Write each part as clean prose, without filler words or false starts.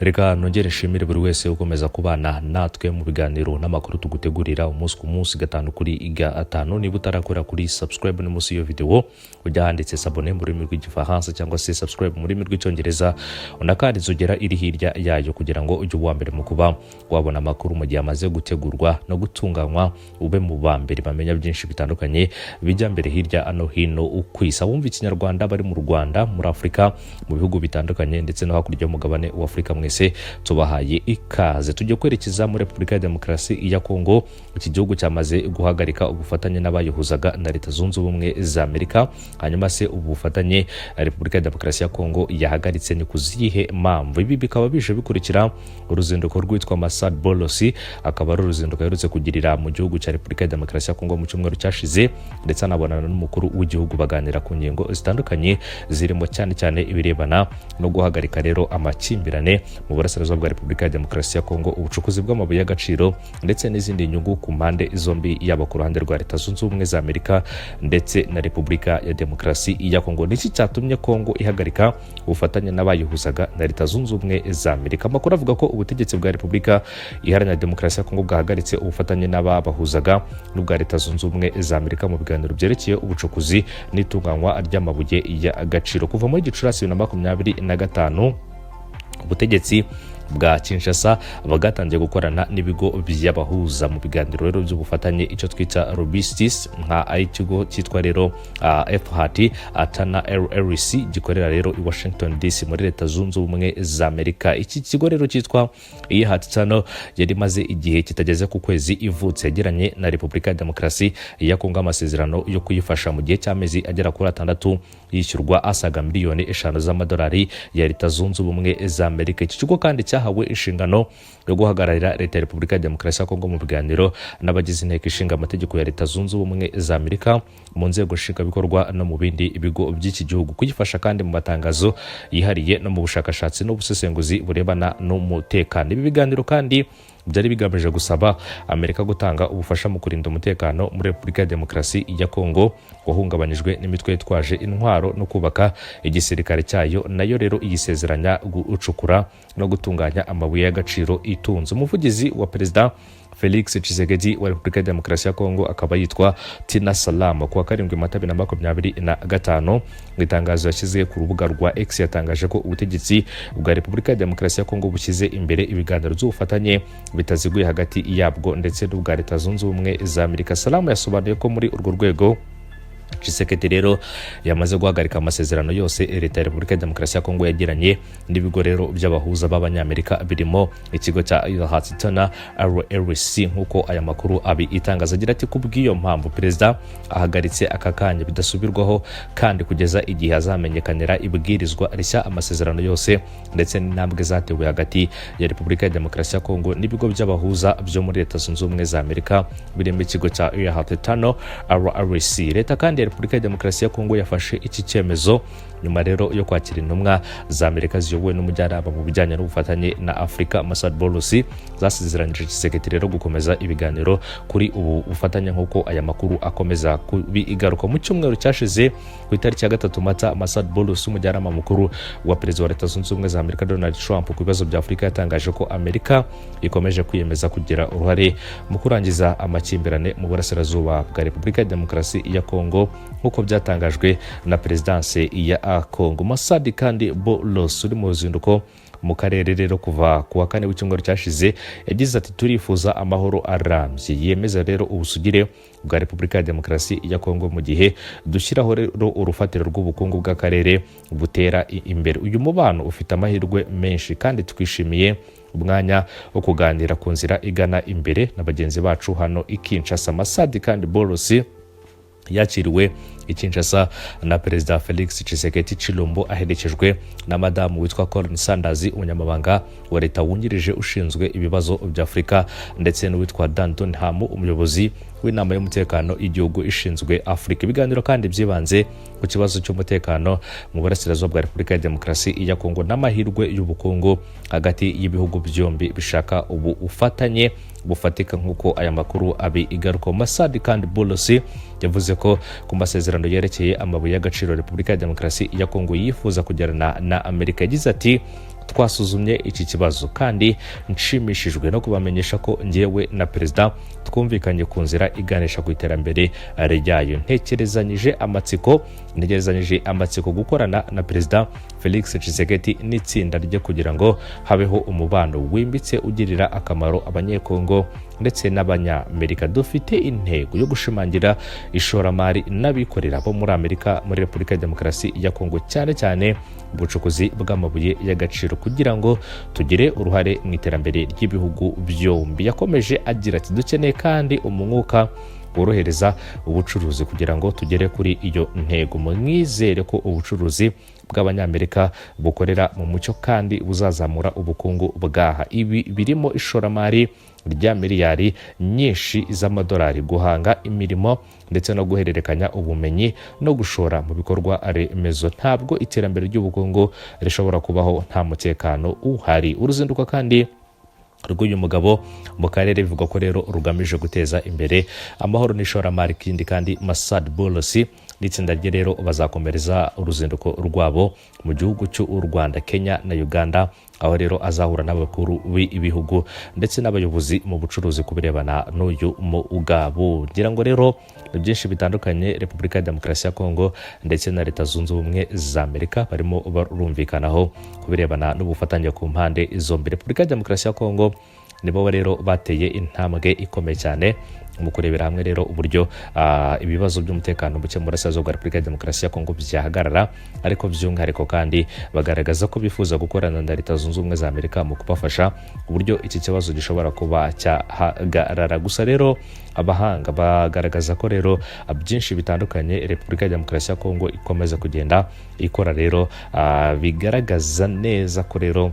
Reka nongere nshimire buri wese ukomeza kubana natwe mu biganiro n'amakuru tugutegurira umunsi ku munsi, gatanu kuri gatanu. Niba utarakora kuri subscribe, ni munsi y'iyo video ujya handitse "s'abonner" mu rurimi rw'Igifaransa cyangwa se "subscribe" mu rurimi rw'Icyongereza, unakanda inzogera iri hirya yayo kugira ngo ujye uwa mbere mu kuba wabona amakuru mu gihe amaze gutegurwa no gutunganywa, ube mu ba mbere bamenya byinshi bitandukanye bijya mbere hirya no hino ku isi. Abumva Ikinyarwanda bari mu Rwanda, muri Afurika, mu bihugu bitandukanye ndetse no hakurya y'umugabane wa Afurika, mwese tubahaye ikaze. Tujye kwerekeza muri Repubulika ya Demokarasi ya Kongo. Iki gihugu cyamaze guhagarika ubufatanye n'abayihuzaga na Leta Zunze Ubumwe za Amerika. Hanyuma se ubu bufatanye Repubulika ya Demokarasi ya Kongo yahagaritse ni kuzihe mpamvu? Ibi bikaba bije bikurikira uruzinduko rwitwa Massad Boulos, akaba ari uruzinduko aherutse kugirira mu gihugu cya Repubulika ya Demokarasi ya Kongo mu cyumweru cyashize, ndetse anabonana n'umukuru w'igihugu, baganira ku ngingo zitandukanye zirimo cyane cyane ibirebana no guhagarika rero amakimbirane mu burasirazuba bwa Repubulika ya Demokarasi ya Kongo, ubucukuzi bw'amabuye y'agaciro ndetse n'izindi nyungu ku mpande zombi, yaba ku ruhande rwa Leta Zunze Ubumwe za Amerika ndetse na Repubulika ya Demokarasi ya Kongo. Niki cyatumye Kongo ihagarika ubufatanye n'abayihuzaga na Leta Zunze Ubumwe za Amerika? Amakuru avuga ko ubutegetsi bwa Repubulika Iharanira Demokarasi ya Kongo bwahagaritse ubufatanye n'ababahuzaga n'ubwa Leta Zunze Ubumwe za Amerika mu biganiro byerekeye ubucukuzi n'itunganywa ry'amabuye y'agaciro. Kuva muri Gicurasi 2025, ubutegetsi bwa Kinshasa bwatangiye gukorana n'ibigo by'abahuza mu biganiro rero by'ubufatanye, icyo twita lobbyistes, nka ikigo cyitwa rero FHT Atana LLC gikorera rero i Washington DC muri Leta Zunze Ubumwe za Amerika. Iki kigo rero cyitwa EHT Tano yari imaze igihe kitageze ku kwezi ivutse, yagiranye na Repubulika ya Demokarasi ya Kongo amasezerano yo kuyifasha mu gihe cy'amezi agera kuri 6, yishyurwa asaga miliyoni 5 z'amadolari ya Leta Zunze Ubumwe za Amerika. Iki kigo kandi cyahawe inshingano yo guhagararira leta ya Repubulika ya Demokarasi ya Kongo mu biganiro n'abagize Inteko Ishinga Amategeko ya Leta Zunze Ubumwe za Amerika, mu nzego nshingwabikorwa no mu bindi bigo by'iki gihugu, kuyifasha kandi mu matangazo yihariye no mu bushakashatsi n'ubusesenguzi burebana n'umutekano. Ibi biganiro kandi byari bigamije gusaba Amerika gutanga ubufasha mu kurinda umutekano muri Repubulika ya Demokarasi ya Kongo wahungabanyijwe n'imitwe yitwaje intwaro no kubaka igisirikare cyayo, nayo rero iyisezeranya gucukura no gutunganya amabuye y'agaciro itunze. Umuvugizi wa Perezida Felix Tshisekedi wa Repubulika ya Demokarasi ya Kongo akaba yitwa Tina Salama. Kuwa 7 Mata 2025, mu itangazo yashyize ku rubuga rwa X, yatangaje ko ubutegetsi bwa Repubulika ya Demokarasi ya Kongo bushyize imbere ibiganiro by'ubufatanye bitaziguye hagati yabwo ndetse n'ubwa Leta Zunze Ubumwe za Amerika. Salama yasobanuye ko muri urwo rwego Tshisekedi rero yamaze guhagarika amasezerano yose leta ya Repubulika ya Demokarasi ya Kongo yagiranye n'ibigo rero by'abahuza b'Abanyamerika, birimo ikigo cya Hatitana LLC, nk'uko aya makuru abi itangaza. Agira ati: "Kubw'iyo mpamvu, perezida ahagaritse aka kanya bidasubirwaho kandi kugeza igihe azamenyekanira ibwirizwa rishya amasezerano yose ndetse n'intambwe zatewe hagati ya Repubulika ya Demokarasi ya Kongo n'ibigo by'abahuza byo muri Leta Zunze Ubumwe za Amerika, birimo ikigo cya Hatitano LLC." Leta kandi ya Repubulika ya Demokarasi ya Kongo yafashe iki cyemezo nyuma rero yo kwakira intumwa za Amerika ziyobowe n'umujyanama mu bijyanye n'ubufatanye na Afurika, Massad Boulos, zasezeranyije Tshisekedi rero gukomeza ibiganiro kuri ubu bufatanye, nk'uko aya makuru akomeza kubigaruka. Mu cyumweru cyashize, ku itariki ya 3 Mata, Massad Boulos, umujyanama mukuru wa perezida wa Leta Zunze Ubumwe za Amerika Donald Trump ku bibazo bya Afurika, yatangaje ko Amerika ikomeje kwiyemeza kugira uruhare mu kurangiza amakimbirane mu burasirazuba bwa Repubulika ya Demokarasi ya Kongo, nk'uko byatangajwe na perezidanse ya Kongo. Massad kandi Boulos, uri mu ruzinduko mu karere rero kuva ku wa kane w'icyumweru cyashize, yagize ati: "Turifuza amahoro arambye yemeza rero ubusugire bwa Repubulika ya Demokarasi ya Kongo mu gihe dushyiraho rero urufatiro rw'ubukungu bw'akarere butera imbere. Uyu mubano ufite amahirwe menshi kandi twishimiye umwanya wo kuganira ku nzira igana imbere na bagenzi bacu hano i Kinshasa." Massad kandi Boulos yakiriwe i Kinshasa na Perezida Felix Tshisekedi Tshilombo, aherekejwe na madamu witwa Colin Sanders, umunyamabanga wa leta wungirije ushinzwe ibibazo bya Afurika, ndetse n'uwitwa Dan Dunham, umuyobozi w'inama y'umutekano y'igihugu ishinzwe Afurika. Ibiganiro kandi byibanze ku kibazo cy'umutekano mu burasirazuba bwa Repubulika ya Demokarasi ya Kongo n'amahirwe y'ubukungu hagati y'ibihugu byombi bishaka ubu bufatanye bufatika, nk'uko aya makuru abigarukaho. Massad kandi Boulos yavuze ko ku masezerano yerekeye amabuye y'agaciro Repubulika ya Demokarasi ya Kongo yifuza kugirana na Amerika, yagize ati: Twasuzumye iki kibazo kandi nshimishijwe no kubamenyesha ko njyewe na perezida twumvikanye ku nzira iganisha ku iterambere ryayo. Ntegerezanyije amatsiko gukorana na Perezida Felix Tshisekedi n'itsinda rye kugira ngo habeho umubano wimbitse ugirira akamaro Abanyekongo ndetse n'Abanyamerika. Dufite intego yo gushimangira ishoramari n'abikorera bo muri Amerika muri Repubulika ya Demokarasi ya Kongo, cyane cyane ubucukuzi bw'amabuye y'agaciro, kugira ngo tugire uruhare mu iterambere ry'ibihugu byombi. Yakomeje agira ati: "Dukeneye kandi umwuka worohereza ubucuruzi kugira ngo tugere kuri iyo ntego. Mwizere ko ubucuruzi bw'Abanyamerika bukorera mu mucyo kandi buzazamura ubukungu bwaha. Ibi birimo ishoramari rya miliyari nyinshi z'amadolari, guhanga imirimo ndetse no guhererekanya ubumenyi no gushora mu bikorwa remezo. Ntabwo iterambere ry'ubukungu rishobora kubaho nta mutekano uhari." Uruzinduko kandi rw'uyu mugabo mu karere bivugwa ko rero rugamije guteza imbere amahoro n'ishoramari. Ikindi kandi, Massad Boulos n'itsinda rye rero bazakomereza uruzinduko rwabo mu gihugu cy'u Rwanda, Kenya na Uganda, aho rero azahura n'abakuru b'ibihugu ndetse n'abayobozi mu bucuruzi ku birebana n'uyu mugabo. Ngira ngo rero ni byinshi bitandukanye Repubulika ya Demokarasi ya Kongo ndetse na Leta Zunze Ubumwe za Amerika barimo barumvikanaho ku birebana n'ubufatanye ku mpande zombi. Repubulika ya Demokarasi ya Kongo nibo rero bateye intambwe ikomeye cyane mu kurebera hamwe rero uburyo ibibazo by'umutekano muke mu burasirazuba bwa Repubulika ya Demokarasi ya Kongo byahagarara, ariko by'umwihariko kandi bagaragaza ko bifuza gukorana na Leta Zunze Ubumwe za Amerika mu kubafasha uburyo iki kibazo gishobora kuba cyahagarara. Gusa rero abahanga bagaragaza ko rero byinshi bitandukanye Repubulika ya Demokarasi ya Kongo ikomeza kugenda ikora rero bigaragaza neza ko rero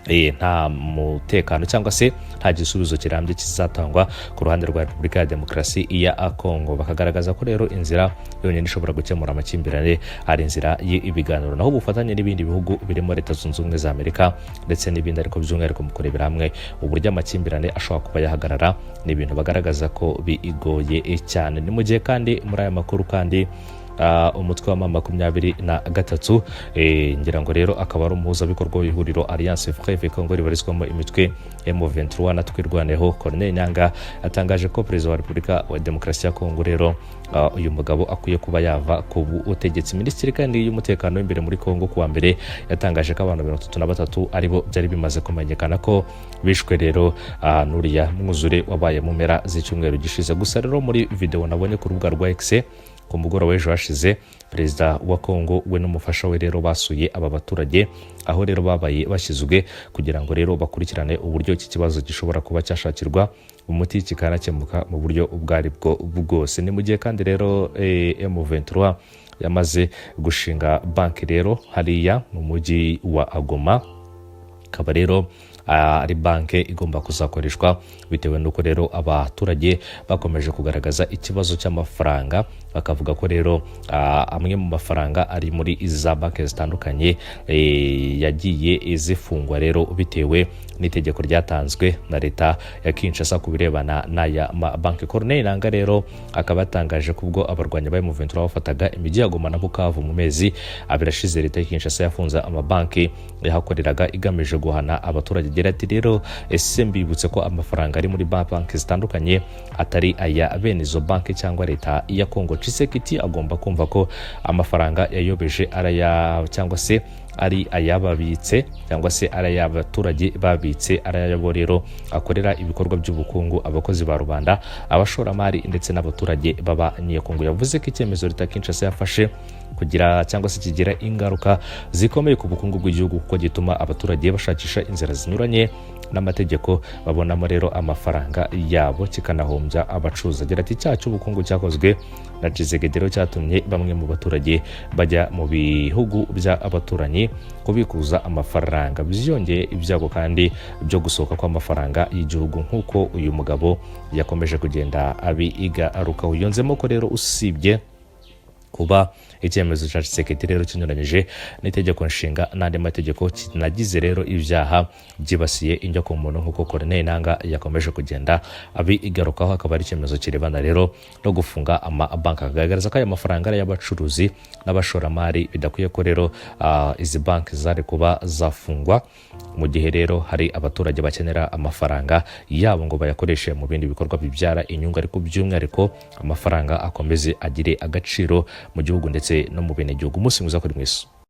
nta mutekano cyangwa se nta gisubizo kirambye kizatangwa ku ruhande rwa Repubulika ya Demokarasi ya Kongo, bakagaragaza ko rero inzira yonyine ishobora gukemura amakimbirane ari inzira y'ibiganiro, naho ubufatanye n'ibindi bihugu birimo Leta Zunze Ubumwe za Amerika ndetse n'ibindi, ariko by'umwihariko mu kurebera hamwe uburyo amakimbirane ashobora kuba yahagarara, ni ibintu bagaragaza ko bigoye cyane. Ni mu gihe kandi muri aya makuru kandi umutwe wa M23, ngira ngo rero akaba ari umuhuzabikorwa w'ihuriro Alliance Fleuve Congo ribarizwamo imitwe M23 na Twirwaneho, Corneille Nanga, yatangaje ko Perezida wa Repubulika wa Demokarasi ya Kongo rero uyu mugabo akwiye kuba yava ku butegetsi. Minisitiri kandi y'umutekano w'imbere muri Kongo kuwa mbere yatangaje ko abantu 33 aribo byari bimaze kumenyekana ko bishwe rero n'uriya mwuzure wabaye mu mpera z'icyumweru gishize. Gusa rero muri video nabonye ku rubuga rwa X ku mugoroba w'ejo hashize, Perezida wa Kongo we n'umufasha we rero basuye aba baturage aho rero babaye bashyizwe kugira ngo rero bakurikirane uburyo iki kibazo gishobora kuba cyashakirwa umuti kikanakemuka mu buryo ubwo ari bwo bwose. Ni mu gihe kandi rero M23 yamaze gushinga banki rero hariya mu mujyi wa Goma, ikaba rero ari banki igomba kuzakoreshwa bitewe n'uko rero abaturage bakomeje kugaragaza ikibazo cy'amafaranga, bakavuga ko rero amwe mu mafaranga ari muri za banki zitandukanye yagiye zifungwa rero bitewe n'itegeko ryatanzwe na leta ya Kinshasa ku birebana n'aya mabanki. Corneille Nanga rero akaba yatangaje ko ubwo abarwanyi ba M23 bafataga imijyi ya Goma na Bukavu mu mezi 2 ashize, leta ya Kinshasa yafunze amabanki yahakoreraga igamije guhana abaturage. Agira ati: "Rero ese mbibutse ko amafaranga ari muri banki zitandukanye atari aya bene izo banki cyangwa leta ya Kongo. Tshisekedi agomba kumva ko amafaranga yayobeje araya cyangwa se ari ayababitse cyangwa se ari ay'abaturage babitse, ari ayabo rero akorera ibikorwa by'ubukungu, abakozi ba rubanda, abashoramari ndetse n'abaturage b'Abanyekongo." Yavuze ko icyemezo leta Kinshasa yafashe kugira cyangwa se kigira ingaruka zikomeye ku bukungu bw'igihugu, kuko gituma abaturage bashakisha inzira zinyuranye n'amategeko babonamo rero amafaranga yabo, kikanahombya abacuruzi. Agira ati: "Icyaha cy'ubukungu cyakozwe na Tshisekedi rero cyatumye bamwe mu baturage bajya mu bihugu by'abaturanyi kubikuza amafaranga, byongeye ibyago kandi byo gusohoka kw'amafaranga y'igihugu," nk'uko uyu mugabo yakomeje kugenda abigarukaho. Yunzemo ko rero usibye Kuba icyemezo cya Tshisekedi rero kinyuranyije n'itegeko nshinga n'andi mategeko, kinagize rero ibyaha byibasiye inyokomuntu, nk'uko Corneille Nangaa yakomeje kugenda abigarukaho, akaba ari icyemezo kirebana rero no gufunga amabanki, akagaragaza ko aya mafaranga ari ay'abacuruzi n'abashoramari, bidakwiye ko rero izi banki zari kuba zafungwa mu gihe rero hari abaturage bakenera amafaranga yabo ngo bayakoreshe mu bindi bikorwa bibyara inyungu, ariko by'umwihariko amafaranga akomeze agire agaciro mu gihugu ndetse no mu bene gihugu. Umunsi mwiza kuri mwese.